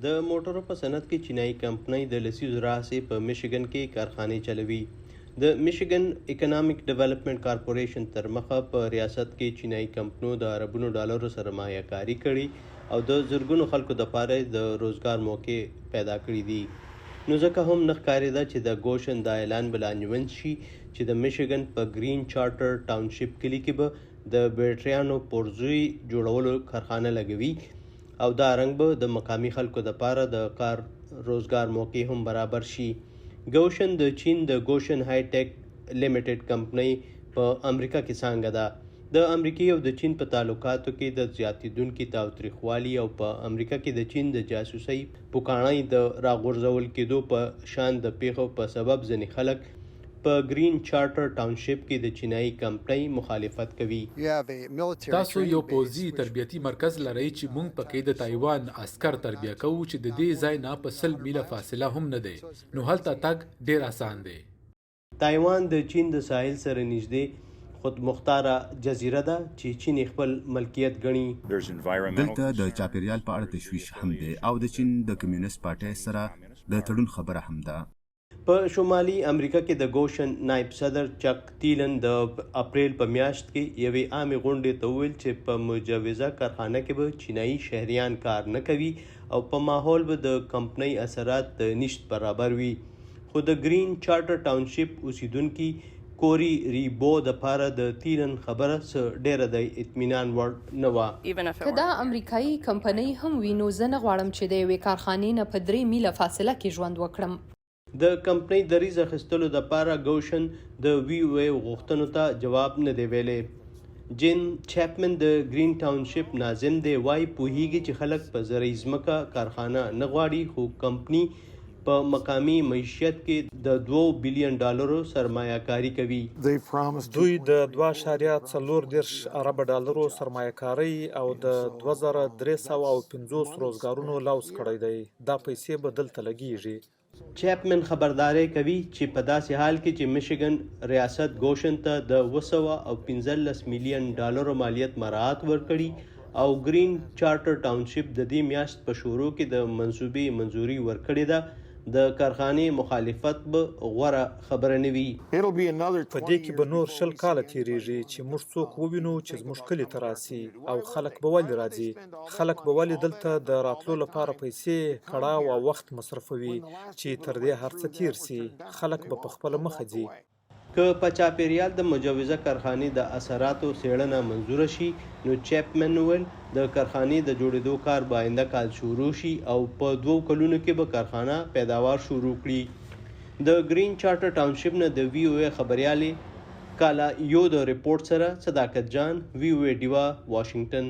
د موټرو په صنعت کې چینایي کمپنۍ د لسیزو راهسې په میشیګن کې کارخانې چلوي. د میشیګن اکنامک ډیولپمنټ کارپوریشن تر مخه په ریاست کې چینایي کمپنو د اربونو ډالرو سرمایه کاري کړې او د زرګونو خلکو دپاره یې د روزګار موقعې پیدا کړې دي. نو ځکه هم نه ښکارېده چې د ګوشن دا اعلان به لانجمن شي چې د میشیګن په ګرین چارټر ټاونشپ کلي کې به د بیټریانو پرزوی جوړولو کارخانه لګوي او دا رنګ به د مقامي خلکو دپاره د کار روزګار موقعې هم برابر شي. ګوشن د چین د ګوشن های ټیک لیمیټډ کمپنۍ په امریکا کې څانګه ده. د امریکې او د چین په تعلقاتو کې د زیاتېدونکي تاوتریخوالي او په امریکا کې د چین د جاسوسۍ پوکاڼۍ د راغورځول کېدو په شان د پېښو په سبب ځینې خلک په ګرین چارټر ټاونشپ کې د چینایي کمپنۍ مخالفت کوي. تاسو یو پوځي تربیتي مرکز لرئ چې موږ پکې د تایوان عسکر تربیه کوو چې د دې ځای نه په 100 میله فاصله هم نه دی، نو هلته تګ ډېر اسان دی. تایوان د چین د ساحل سره نږدې خودمختاره جزیره ده چې چین یې خپل ملکیت ګڼي. دلته د چاپېریال په اړه تشویش هم دی او د چین د کمیونست پارټۍ سره د تړون خبره هم ده. په شمالي امریکا کې د ګوشن نایب صدر چک تیلن د اپریل په میاشت کې یوې عامې غونډې ته وویل چې په مجوزه کارخانه کې به چینایي شهریان کار نه کوي او په ماحول به د کمپنۍ اثرات د نشت برابر وي. خو د ګرین چارټر ټاونشپ اوسیدونکي کوری ری بو د پاره د تیلن خبره څه ډیره د اطمینان وړ نه وه. که دا امریکایي کمپنۍ هم وي نو زه نه غواړم چې د یوې کارخانې نه په 3 میله فاصله کې ژوند وکړم. د کمپنۍ دریځ اخیستلو دپاره ګوشن د وي او ای غوښتنو ته جواب نه دی ویلی. جین چپمن د ګرین ټاونشپ ناظم دی، وايي پوهیږي چې خلک په زرعي ځمکه کارخانه نه غواړي خو کمپني په مقامي معیشت کې د 2 بلین ډالرو سرمایه کاري کوي. دوی د 2.34 اربه ډالرو سرمایه کارۍ او د 2350 روزګارونو لوظ کړی دی. دا پیسې به دلته لګیږي. چیپمن خبرداری کوي چې په داسې حال کې چې میشیګن ریاست ګوشن ته د 715 میلیون ډالرو مالیت مراعات ورکړي او ګرین چارټر ټاونشپ د دې میاشت په شروع کې د منصوبې منظوري ورکړې ده، د کارخانې مخالفت به غوره خبره نه وي. په دې کې به نور 20 کاله تېرېږي چې موږ څوک ووینو چې زموږ کلي ته راسي. او خلک به ولې راځي؟ خلک به ولې دلته د راتلو لپاره پیسې، کړاو او وخت مصرفوي؟ چې تر دې هر څه تېر شي، خلک به په خپله مخه ځي. که په چاپېریال د مجوزه کارخانې د اثراتو څېړنه منظوره شي نو چیپمن وویل د کارخانې د جوړېدو کار به آینده کال شروع شي او په 2 کلونو کې به کارخانه پیداوار شروع کړي. د ګرین چارټر ټاونشپ نه د وي او ای خبریالې کالا یو د رپورټ سره صداقت جان، وي او ای ډیوه، واشنګټن.